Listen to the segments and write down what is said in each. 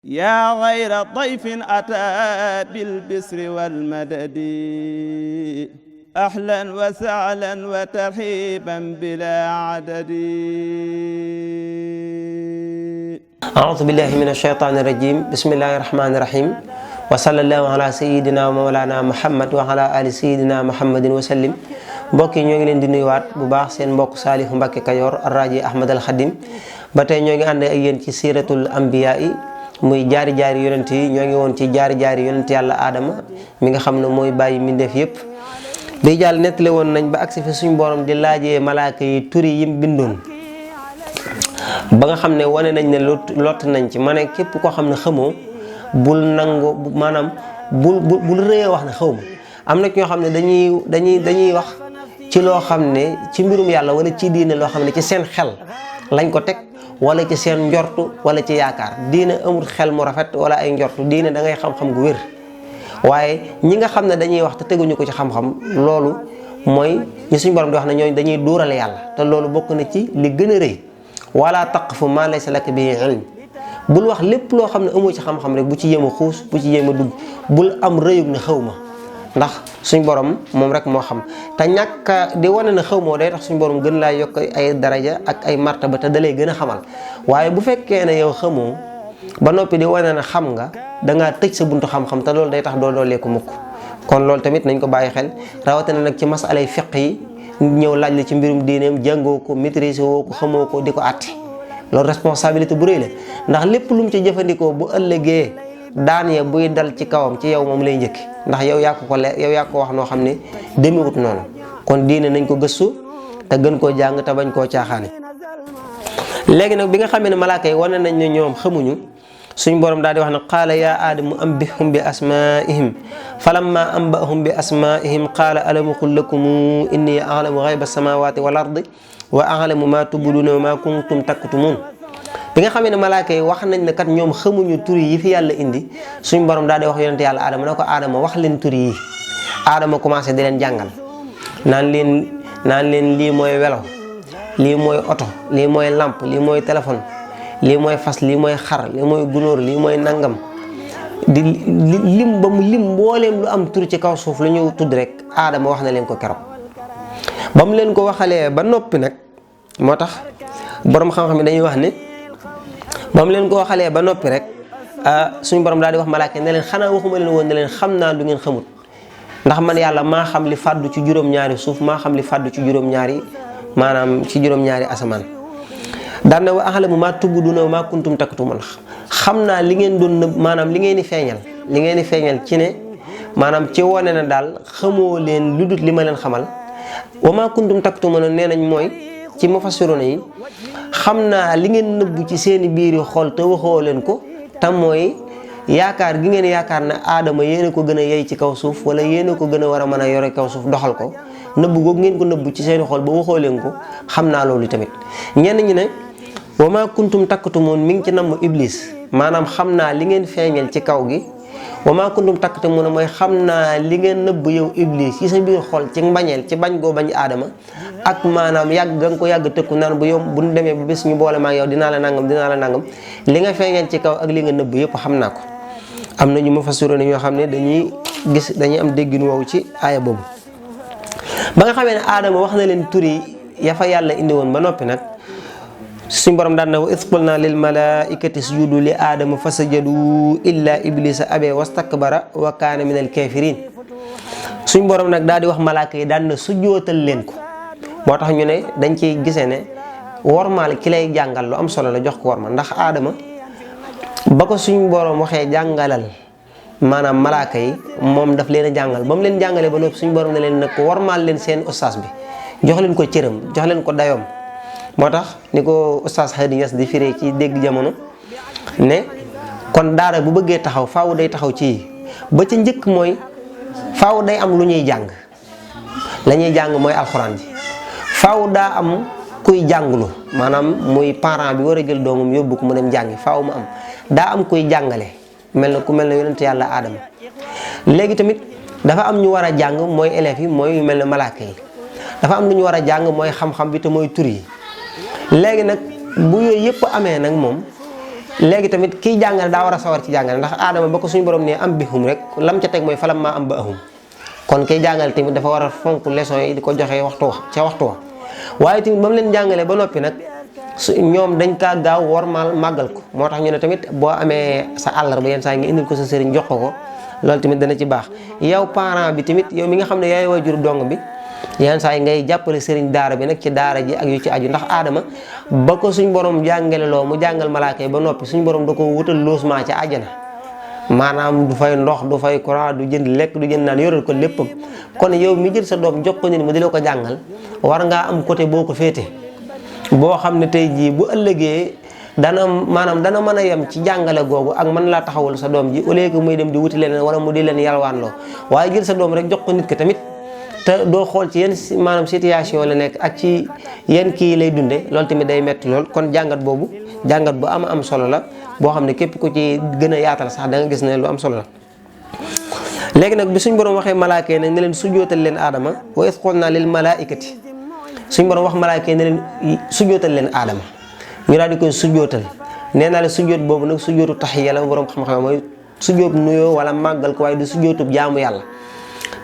yaa xayra dayfin ataa bil bisri wal madadi ahlan wa sahlan wa tarhiban bilaa adadi. A'uuzu billaahi mina shaytaani rajiim, bismillaahi rahmaani rahiim. Wa sallallaahu alaa sayyidinaa wa mawlaanaa Muhammad wa alaa aali sayyidinaa Muhammadin wa sallim. Mbokk yi ñoo ngi leen di nuyuwaat bu baax seen mbokk Saalihu Mbakke Kajoor Arraaji Ahmad al Xadim. ba tey ñoo ngi ànd ak yéen ci siiratul ambiyaa yi muy jaari jaari yonent yi. ñoo ngi woon ci jaari jaari yonent yàlla Aadama mi nga xam ne mooy bàyyi mbindeef yépp. bi jàll nettali woon nañ ba agsi fi suñu borom di laajee malaaka yi turi yim bindoon ba nga xam ne wane nañ ne lott nañ ci ma ne képp koo xam ne xamoo bul nangu maanaam bul rëyee wax ne xaw ma. am na ñoo xam ne dañuy wax ci loo xam ne ci mbirum yàlla wala ci diine loo xam ne ci seen xel lañ ko teg wala ci seen njortu wala ci yaakaar. diine amul xel mu rafet wala ay njortu. diine da ngay xam-xam gu wér. waaye ñi nga xam ne dañuy wax te teguñu ko ci xam-xam loolu mooy ñi suñu borom di wax ne ñooñu dañuy duurale yàlla te loolu bokk na ci li gën a rëy. wala taqfu ma laysa laka bihi ilm. bul wax lépp loo xam ne amoo ci xam-xam rek bu ci yéem a xuus bu ci yéem a dugg bul am rëyug ne xaw ma. ndax suñ borom moom rek moo xam te ñàkk di wane na xaw moo day tax suñ borom gën laa yokk ay daraja ak ay martaba te dalay gën a xamal. waaye bu fekkee ne yow xamoo ba noppi di wane na xam nga dangaa tëj sa buntu xam-xam te loolu day tax doo dooleeku mukk. kon loolu tamit nañ ko bàyyi xel rawatina nag ci masalay fiq yi ñëw laaj la ci mbirum diineem jàngoo ko maîtriser woo ko xamoo ko di ko àtte. loolu responsabilité bu rëy la ndax lépp lu mu ci jëfandikoo bu ëllëgee daan ya buy dal ci kawam ci yow moom lay njëkki ndax yow yaa ko wax noo xam ne demewut noonu. kon diine nañ ko gëstu te gën koo jàng te bañ koo caaxaane. léegi nag bi nga xamee ne malaaka yi wane nañ ne ñoom xamuñu suñ borom daal di wax ne qaala yaa aadamu ambihum bi asmaihim falamma ambahum bi asmaihim qaala alam aqul lakum inni a'lamu ghayba samawati wal ardi wa a'lamu ma tubduna wa ma kuntum taktumun. bi nga xamee ne malaaka yi wax nañ ne kat ñoom xamuñu tur yi fi yàlla indi suñ borom daal di wax yonent yàlla Adama na ko Adama wax leen tur yi. Adama commencé di leen jàngal naan leen lii mooy welo lii mooy oto lii mooy lampe lii mooy téléphone lii mooy fas lii mooy xar lii mooy gunóor lii mooy nangam di lim ba mu lim mbooleem lu am tur ci kaw suuf lu ñu tudd rek Adama wax na leen ko keroog. ba mu leen ko waxalee ba noppi nag moo tax borom xam-xam yi dañuy wax ne ba mu leen ko waxalee ba noppi rek suñu borom daal di wax malaaka ne leen xanaa waxuma leen woon ne leen xam naa lu ngeen xamut ndax man yàlla maa xam li fàddu ci juróom-ñaari suuf maa xam li fàddu ci juróom-ñaari maanaam ci juróom-ñaari asamaan. daan na wa a'lamu maa tubduuna wa maa kuntum taktumun xam naa li ngeen doon nëbb maanaam li ngeen di feeñal ci ne maanaam ci wane na daal xamoo leen lu dut li ma leen xamal. wa maa kuntum taktumun nee nañ mooy ci mufassiruna yi xam naa li ngeen nëbbu ci seeni biiri xol te waxoo leen ko te mooy yaakaar gi ngeen yaakaar ne aadama yéen a ko gën a yey ci kaw suuf wala yéen a ko gën a war a mën a yore kaw suuf doxal ko nëbbu googu ngeen ko nëbbu ci seeni xol ba waxoo leen ko xam naa loolu tamit. ñenn ñi ne wa maa kuntum taktumun mi ngi ci namm iblis maanaam xam naa li ngeen feeñal ci kaw gi. wa maa kuntum taktumun mooy xam naa li ngeen nëbb yow iblis ci sa biir xol ci mbañeel ci bañ goo bañ aadama ak maanaam yàgg nga ko yàgg tëkku naan bu ñu demee ba bés ñu boole ma ak yow dinaa la nangam li nga feeñal ci kaw ak li nga nëbb yëpp xam naa ko. am na ñu ma fassiroo ñoo xam ne dañuy am déggin woowu ci aaya boobu. ba nga xamee ne aadama wax na leen turi ya fa yàlla indi woon ba noppi nag suñ borom daan na wa iz qulna lil malaikati isjudu li aadama fasajadu illa iblisa abe wastakbara wa kaana minal kafirin. suñ borom nag daal di wax malaaka yi daan na sujjootal leen ko. moo tax ñu ne dañ ciy gisee ne wormaal ki lay jàngal lu am solo la jox ko worma ndax aadama ba ko suñ borom waxee jàngalal maanaam malaaka yi moom daf leen a jàngal ba mu leen jàngalee ba noppi suñ borom ne leen nag ko wormaal leen seen ustaas bi jox leen ko cëram jox leen ko dayoom. moo tax ni ko Oustaz Hady Niass di firee ci dégg jamono ne kon daara bu bëggee taxaw faaw day taxaw ci ba ca njëkk mooy faaw day am lu ñuy jàng la ñuy jàng mooy alxuraan ji faaw daa am kuy jàngulu maanaam muy parent bi war a jël doomam yóbbu ko mu dem jàngi faaw mu am daa am kuy jàngale ku mel ne yonent yàlla Aadama. léegi tamit dafa am ñu war a jàng mooy élèves yi mooy yu mel ne malaaka yi dafa am lu ñu war a jàng mooy xam-xam bi te mooy tur yi. léegi nag bu yooyu yëpp amee nag moom léegi tamit kiy jàngale daa war a sawar ci jàngale ndax aadama ba ko suñu borom ne am bihum rek lam ca teg mooy falam maa am ba ahum kon kiy jàngale tamit dafa war a fonk leçon yi di ko joxe waxtu wa waaye tamit ba mu leen jàngalee ba noppi nag ñoom dañ kaa gaaw wormaal màggal ko moo tax ñu ne tamit boo amee sa àllarba yenn saa yi nga indil ko sa sëriñ jox ko loolu tamit dana ci baax yow parent bi tamit yow mi nga xam ne yaay waajur dong bi yenn saa yi ngay jàppale sëriñ daara bi nag ci daara ji ak yu ci aju ndax aadama ba ko suñ borom jàngale loo mu jàngal malaaka yi ba noppi suñ borom da ko wutal logement ci àjjana maanaam du fay ndox du fay courant du jënd lekk du jënd naan yoral ko léppam kon yow mi jël sa doom jox ko nit mu di la ko jàngal war ngaa am côté boo ko féete boo xam ne tey jii bu ëllëgee dana mën a yem ci jàngale googu ak mën laa taxawul sa doom ji au lieu que muy dem di wuti leneen wala mu di leen yalwaan loo waaye jël sa doom rek jox ko nit ki tamit te doo xool ci yenn situation la nekk ak ci yenn kii lay dunde loolu tamit day metti lool kon jàngat boobu jàngat bu am solo la boo xam ne képp ku ci gën a yaatal sax da nga gis ne lu am solo la. léegi nag bi suñ borom waxee malaaka yi nag ne leen sujjootal leen aadama wa iz qulnaa lil malaaikati suñ borom wax malaaka yi ne leen sujjootal leen aadama ñu daal di koy sujjootal nee naa la sujjoot boobu nag sujjootu taxiya la borom xam-xam mooy sujjoot nuyoo wala màggal ko waaye du sujjootub jaamu yàlla.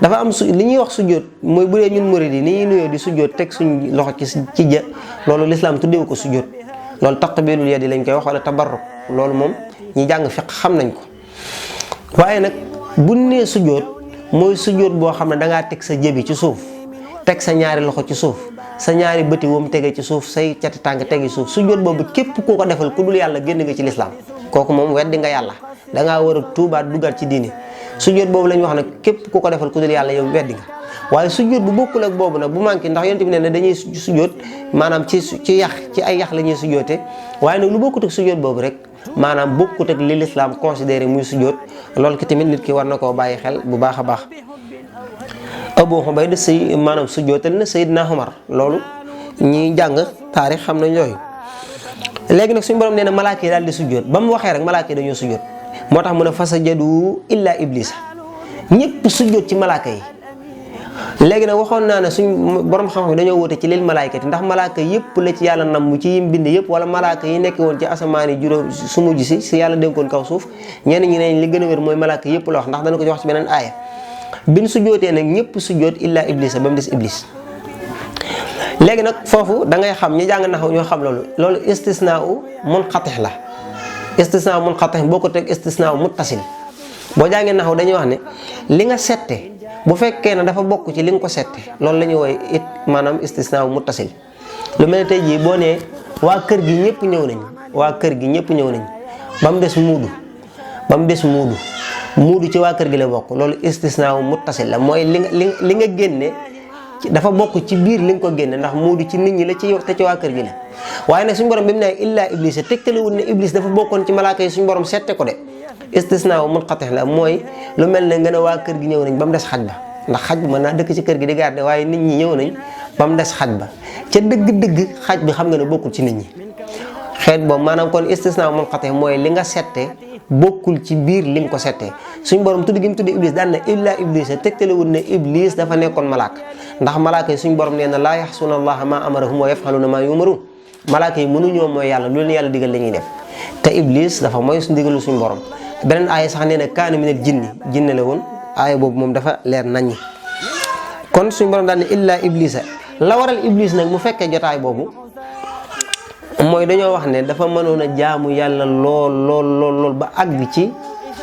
dafa am li ñuy wax sujjoot mooy bu dee ñun murid yi ni ñuy nuyoo di sujjoot teg suñ loxo ci jë loolu lislaam tuddeewu ko sujjoot loolu taqbilul yadi lañ koy wax wala tabarruk loolu moom ñi jàng fiq xam nañ ko waaye nag bu nee sujjoot mooy sujjoot boo xam ne dangaa teg sa jëbi ci suuf teg sa ñaari loxo ci suuf sa ñaari bëti woom tege ci suuf say cati tànk tege ci suuf sujjoot boobu képp koo ko defal ku dul yàlla génn nga ci lislaam kooku moom weddi nga yàlla dangaa war a tuubaat duggaat ci diini sujjoot boobu la ñu wax nag képp ku ko defal ku dul yàlla yow weddi nga waaye sujjoot bu bokkul ak boobu nag bu manqué ndax yonent bi ne dañuy sujjoot maanaam ci ay yax la ñuy sujjootee waaye nag lu bokkut ak sujjoot boobu rek maanaam bokkut ak li lislaam considéré muy sujjoot loolu ki tamit nit ki war na koo bàyyi xel bu baax a baax. Abu Ubayda maanaam sujjootal na Seydina Umar loolu ñi jàng taarix xam nañ yooyu léegi nag suñu borom nee na malaaka yi daal di sujjoot ba mu waxee rek malaaka yi dañoo sujjoot moo tax mu ne fasajadu illa iblisa ñëpp sujjoot ci malaaka yi. léegi nag waxoon naa ne suñ borom xam-xam dañoo woote ci lil malaayikati ndax malaaka yëpp la ci yàlla nam mu ci yim bind yëpp wala malaaka yi nekk woon ci asamaan yi juróom su mujj si yàlla dénkoon kaw suuf ñenn ñi ne li gën a wér mooy malaaka yëpp la wax ndax dana ko wax ci beneen aaya bin sujjootee nag ñëpp sujjoot illa iblisa ba mu des iblis. léegi nag foofu da ngay xam ñi jàng naxaw ñoo xam loolu istisnaa munqatix la istisnaa munqatix boo ko teg istisnaa muttasil boo jàngee naxaw dañuy wax ne li nga sette bu fekkee ne dafa bokk ci li nga ko sette loolu la ñuy woy it maanaam istisnaa muttasil lu mel ne tey jii boo nee waa kër gi ñëpp ñëw nañ waa kër gi ñëpp ñëw nañ ba mu des muudu ci waa kër gi la bokk loolu istisnaa muttasil la mooy li nga génne dafa bokk ci biir li nga ko génne ndax muudu ci nit ñi la te ci waa kër gi la waaye nag suñu borom bi mu ne illaa iblis a tegtalewul ne iblis dafa bokkoon ci malaaka yi suñu borom sette ko de istisnaa munqati la mooy lu mel ne nga ne waa kër gi ñëw nañ ba mu des xaj ba ndax xaj bi mën naa dëkk ci kër gi di garder waaye nit ñi ñëw nañ ba mu des xaj ba ca dëgg-dëgg xaj bi xam nga ne bokkul ci nit ñi xeet boobu maanaam kon istisnaa munqati mooy li nga sette bokkul ci biir li nga ko settee suñu borom tudd gi mu tudd iblis daan na illaa iblis a tegtalewul ne iblis dafa nekkoon malaaka ndax malaaka yi suñu borom nee na laa yaxsuuna allaha ma amarahum wa yafaluuna ma yumaruun malaaka yi mënuñoo mooy yàlla lu leen yàlla digal la ñuy def te iblis dafa mooy su ndigalu suñu borom beneen aaya sax nee na kaana minal jinne la woon aaya boobu moom dafa leer naññi kon suñu borom daan ne illaa iblisa la waral iblis nag mu fekkee jotaay boobu mooy dañoo wax ne dafa mënoon a jaamu yàlla lool ba àgg ci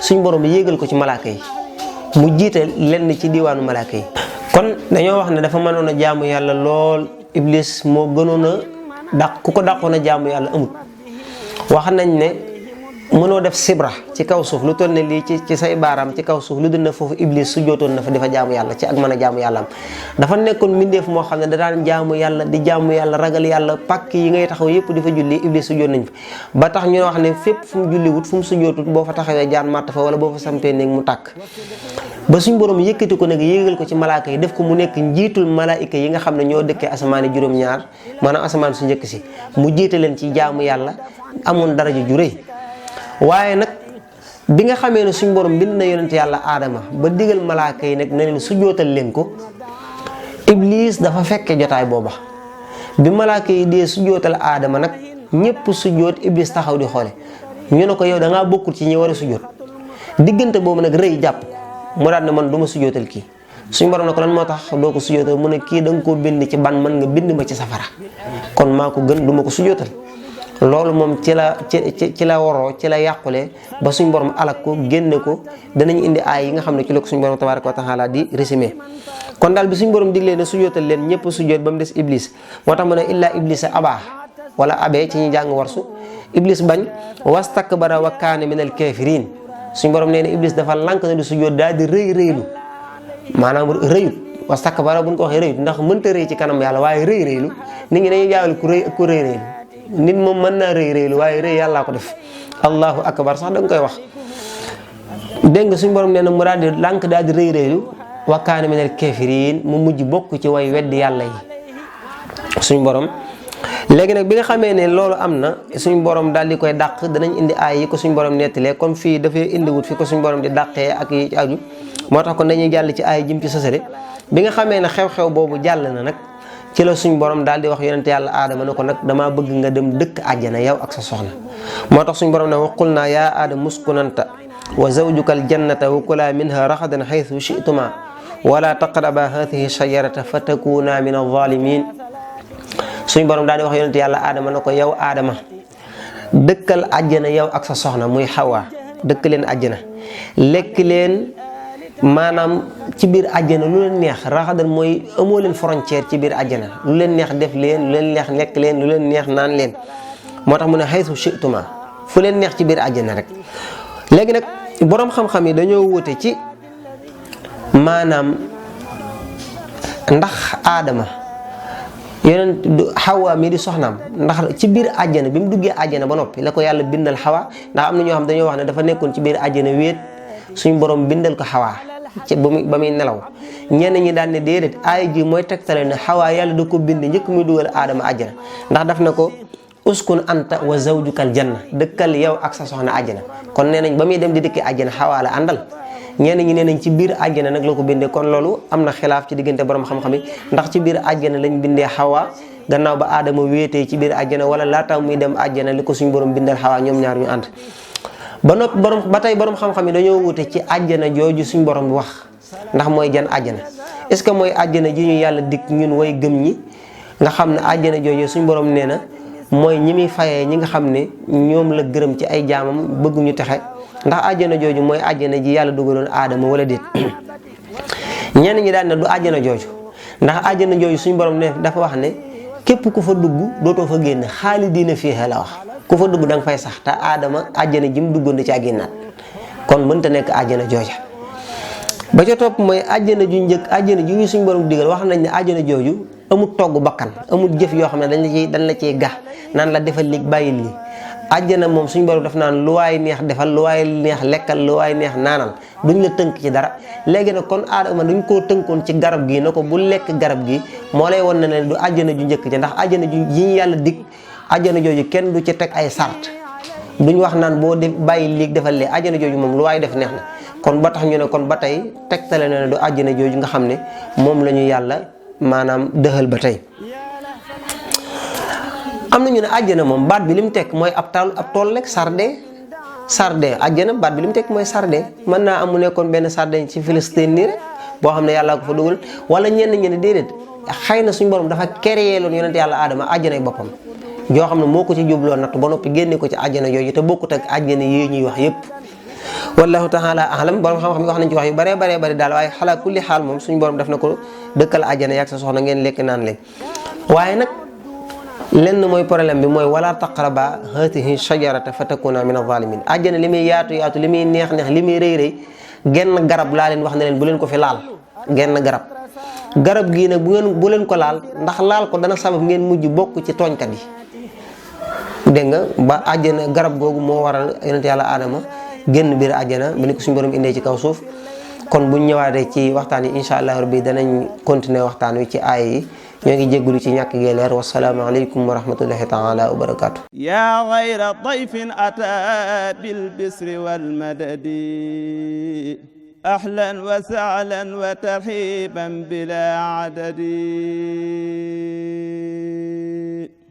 suñ borom yéegal ko ci malaaka yi mu jiite lenn ci diwaanu malaaka yi kon dañoo wax ne dafa mënoon a jaamu yàlla lool iblis moo gënoon a dàq ku ko dàqoon a jaamu yàlla amut wax nañ ne mënoo def sibra ci kaw suuf lu toll ne lii ci say baaraam ci kaw suuf lu dul ne foofu iblis su jootoon na fa di fa jaamu yàlla ci ak mën a jaamu yàlla am dafa nekkoon mbindeef moo xam ne da daan jaamu yàlla di jaamu yàlla ragal yàlla pàkk yi ngay taxaw yëpp di fa julli iblis su joot nañ fa ba tax ñu wax ne fépp fu mu julli wut fu mu su jootut boo fa taxawee jaan màtt fa wala boo fa sampee néeg mu tàkk ba suñ borom yëkkati ko nag yéegal ko ci malaaka yi def ko mu nekk njiitul malaayika yi nga xam ne ñoo dëkkee asamaani juróom-ñaar maanaam asamaan su njëkk si mu jiite leen ci jaamu yàlla amoon daraja ju rëy waaye nag bi nga xamee ne suñ borom bind na yonent yàlla aadama ba digal malaaka yi nag na leen sujjootal leen ko iblis dafa fekke jotaay booba bi malaaka yi dee sujjootal aadama nag ñëpp sujjoot iblis taxaw di xoole ñu ne ko yow da ngaa bokkul ci ñi war a sujjóot diggante boobu nag rëy jàpp ko mu daal ne man du ma sujjóotal kii suñu borom ne ko lan moo tax doo ko sujjóotal mu ne kii da nga koo bind ci ban man nga bind ma ci safara kon maa ko gën du ma ko sujjóotal loolu moom ci la waroo ci la yàqule ba suñu borom alak ko génne ko danañ indi aay yi nga xam ne ci la ko suñu borom tabaaraka wa taala di résumé kon daal bi suñu borom diglee ne sujjóotal leen ñëpp sujjóot ba mu des iblis moo tax mu ne illaa iblisa abaa wala abee ci ñi jàng warsu iblis bañ wastakbara wa kaana minal kaafiriin suñu borom nee na iblis dafa lànk na di sujjóot daal di rëy rëylu maanaam rëyut wastakbara buñ ko waxee rëyut ndax mënta rëy ci kanam yàlla waaye rëy rëylu nit ñi dañuy jaawal ku rëy ak ku rëy rëylu nit moom mën naa rëy rëylu waaye rëy yàllaa ko def allahu akbar sax da nga koy wax dégg nga suñu borom nee na mu daal di lànk daal di rëy rëylu wa kaana minal kaafiriin mu mujj bokk ci way weddi yàlla yi suñu borom léegi nag bi nga xamee ne loolu am na suñu borom daal di koy dàq danañ indi aay yi ko suñu borom nettalee comme fii dafay indiwut fi ko suñu borom di dàqee ak yi aju moo tax kon dañuy jàll ci aay jëm ci sësëre bi nga xamee ne xew-xew boobu jàll na nag ci la suñu borom daal di wax yonente yàlla aadama ne ko nag damaa bëgg nga dem dëkk àjjana yow ak sa soxna moo tax suñu borom ne wa qul naa yaa aadama uskunanta wa zawjuka aljannata wa kulaa minha raxadan xaytu chituma wala taqraba hadihi shajarata fa takuna min alzalimin suñu borom daal di wax yonente yàlla aadama ne ko yow aadama dëkkal àjjana yow ak sa soxna muy xawaa dëkk leen àjjana lekk leen maanaam ci biir àjjana lu leen neex raxadan mooy amoo leen frontière ci biir àjjana lu leen neex def leen lu leen neex lekk leen lu leen neex naan leen moo tax mu ne xaytu chituma fu leen neex ci biir àjjana rek léegi nag boroom xam-xam yi dañoo wute ci maanaam ndax aadama yeneen xawa mi di soxnaam ndax ci biir àjjana bi mu duggee àjjana ba noppi la ko yàlla bindal xawa ndax am na ñoo xam dañoo wax ne dafa nekkoon ci biir àjjana wéet suñu borom bindal ko xawaa ci ba muy nelaw ñenn ñi daan ne déedéet aaya ji mooy tegtale ne xawaa yàlla da ko bind njëkk muy dugal aadama àjjana ndax daf na ko uskun anta wa zawjukal janna dëkkal yow ak sa soxna àjjana kon nee nañ ba muy dem di dëkki àjjana xawaa la àndal ñenn ñi nee nañ ci biir àjjana nag la ko bindee kon loolu am na xilaaf ci diggante borom xam-xam yi ndax ci biir àjjana lañ bindee xawaa gannaaw ba aadama wéetee ci biir àjjana wala laata muy dem àjjana li ko suñu borom bindal xawaa ñoom ñaar ñu ànd ba noppi ba tey borom xam-xam yi dañoo wute ci àjjana jooju suñu borom bi wax ndax mooy jan àjjana est-ce que mooy àjjana ji ñu yàlla dikk ñun way gëm ñi nga xam ne àjjana jooju suñu borom nee na mooy ñi muy fayee ñi nga xam ne ñoom la gërëm ci ay jaamam bëgguñu texe ndax àjjana jooju mooy àjjana ji yàlla dugaloon aadama wala déet ñenn ñi daan ne du àjjana jooju ndax àjjana jooju suñu borom ne dafa wax ne képp ku fa dugg dootoo fa génn xaalidiina fiihaa la wax ku fa dugg da nga fay sax te aadama àjjana ji mu duggoon da caa génnaat kon mënta nekk àjjana jooja ba ca topp mooy àjjana ju njëkk àjjana ju ñu suñu borom digal wax nañ ne àjjana jooju amul togg bakkan amul jëf yoo xam ne dañ la ciy gax naan la defal li bàyyi lii àjjana moom suñu borom def naan lu waay neex defal lu waay neex lekkal lu waay neex naanal duñ la tënk ci dara léegi nag kon aadama dañ koo tënkoon ci garab gi na ko bu lekk garab gi moo lay won na ne du àjjana ju njëkk ja ndax àjjana ju yi ñu yàlla dig àjjana jooju kenn du ci teg ay sart duñ wax naan boo def bàyyi lii defal lee àjjana jooju moom lu waay def neex na kon ba tax ñu ne kon ba tey tegtale na ne du àjjana jooju nga xam ne moom la ñu yàlla maanaam dëxal ba tey am na ñu ne àjjana moom baat bi li mu tekk mooy ab tool rek sarde àjjana baat bi li mu tekk mooy sarde mën naa am mu nekkoon benn sarde ci Filistin nii rek boo xam ne yàllaa ko fa dugal wala ñenn ñi ne déedéet xëy na suñu borom dafa créé loon yonent yàlla aadama àjjanay boppam joo xam ne moo ko ci jubloo natt ba noppi génne ko ci àjjana yooyu te bokkut ak àjjana yi ñuy wax yépp wallahu taala ahlam borom xam-xam yi wax nañ ci wax yu bare daal waaye xalaa kulli xaal moom suñu borom def na ko dëkkal àjjana yaag sa soxna ngeen lekk naan leen waaye nag lenn mooy problème bi mooy wala taqraba hatihi shajarata fa takuna min az-zalimin àjjana li muy yaatu li muy neex li muy rëy genn garab laa leen wax ne leen bu leen ko fi laal genn garab gii nag bu leen ko laal ndax laal ko dana sabab ngeen mujj bokk ci tooñkat yi dégg nga ba àjjana garab googu moo waral yonent yàlla aadama génn biir àjjana ba ni ko suñu borom indee ci kaw suuf kon buñ ñëwaatee ci waxtaan yi incha allah rabbi danañ continuer waxtaan wi ci aaya yi ñoo ngi jéggulu ci ñàkk gee leer wasalaamu aleykum wa rahmatullahi taala wa barakaatu yaa xayra dayfin ataa bil bisri wal madadi ahlan wa sahlan wa tarhiban bila adadi